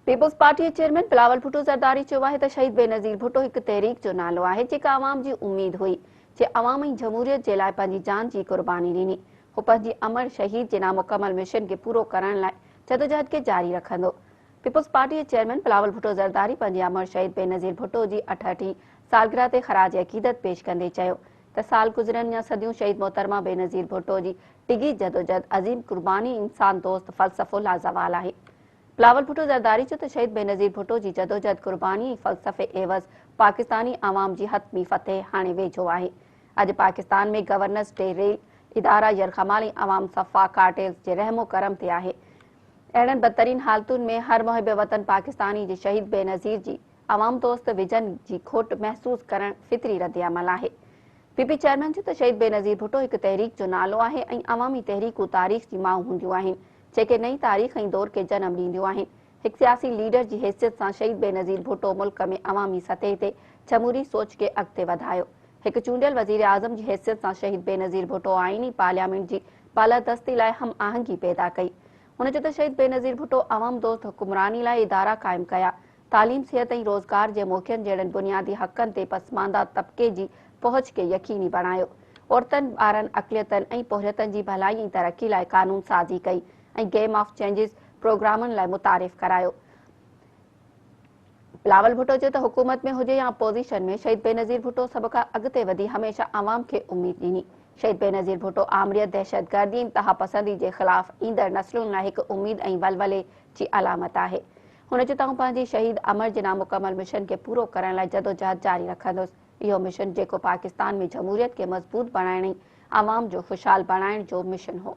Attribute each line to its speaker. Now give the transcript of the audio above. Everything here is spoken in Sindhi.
Speaker 1: پيپلز پارٽي جي چيئرمين بلاول ڀٽو زرداري چيو آهي ته شهيد بينظير ڀٽو هڪ تحريڪ جو نالو آهي جيڪا عوام جي اميد هئي جنهن عوام ۽ جمهوريت جي لاء پنهنجي جان جي قرباني ڏني. هو پنهنجي امڙ شهيد جي نامڪمل مشن کي پورو ڪرڻ لاء جدوجهد کي جاري رکندو. پيپلز پارٽي جي چيئرمين بلاول ڀٽو زرداري پنهنجي امڙ شهيد بينظير ڀٽو جي 68 هين سالگرهه تي خراج عقيدت پيش ڪندي چيو ته سال گذرن يا صديون شهيد محترمه بينظير ڀٽو جي ڊگهي جدوجهد، عظيم قرباني ۽ انسان دوست فلسفو لازوال آهي. بلاول ڀٽو زرداري چيو ته شهيد بينظير ڀٽو جي جدوجهد، قرباني ۽ فلسفي عيوض پاڪستاني عوام جي حتمي فتح هاڻي ويجهو آهي. اڄ پاڪستان ۾ گورننس ڊي ريل، ادارا يرغمال ۽ عوام صفا ڪارٽيلز جي رحم و ڪرم تي آهي. اهڙن بدترين حالتن ۾ هر محب وطن پاڪستاني جي شهيد بينظير جي عوام دوست ويزن جي کوٽ محسوس ڪرڻ فطري ردعمل آهي. پي پي چيئرمين چيو ته شهيد بينظير ڀٽو هڪ تحريڪ جو نالو آهي ۽ عوامي تحريڪون تاريخ جي ماء هونديون آهن. جيڪي نئين تاريخ ۽ دور کي جنم ڏينديون آهن. هڪ سياسي ليڊر جي حيثيت سان شهيد بينظير ڀٽو ملڪ ۾ عوامي سطح تي جمهوري سوچ کي اڳتي وڌايو. هڪ چونڊيل وزيراعظم جي حيثيت سان شهيد بينظير ڀٽو آئيني پارليامينٽ جي بالادستي لاء هم آهنگي پيدا ڪئي. هن چيو ته شهيد بينظير ڀٽو عوام دوست حڪمراني لاء ادارا قائم ڪيا. تعليم، صحت ۽ روزگار جي موقعن جهڙن بنيادي حقن تي پسمانده طبقي جي پهچ کي يقيني بڻايو. عورتن، ٻارن، اقليتن ۽ پورهيتن جي ڀلائي ۽ ترقي لاء قانون سازي ڪئي ۽ گيم آف چينجز پروگرامن لاء متعارف ڪرايو. بلاول ڀٽو چيو ته حڪومت ۾ هجي يا اپوزيشن ۾ شهيد بينظير ڀٽو سڀ کان اڳتي وڌي هميشه عوام کي اميد ڏني. شهيد بينظير ڀٽو آمريت، دهشتگردي ۽ انتهاپسندي جي خلاف ايندڙ نسلن لاء هڪ اميد ۽ ولولي جي علامت آهي. هن چيو ته آئون پنهنجي شهيد امڙ جي نامڪمل مشن کي پورو ڪرڻ لاء جدوجهد جاري رکندس. اهو مشن جيڪو پاڪستان ۾ جمهوريت کي مضبوط بڻائڻ ۽ عوام جو خوشحال بڻائڻ جو مشن هو.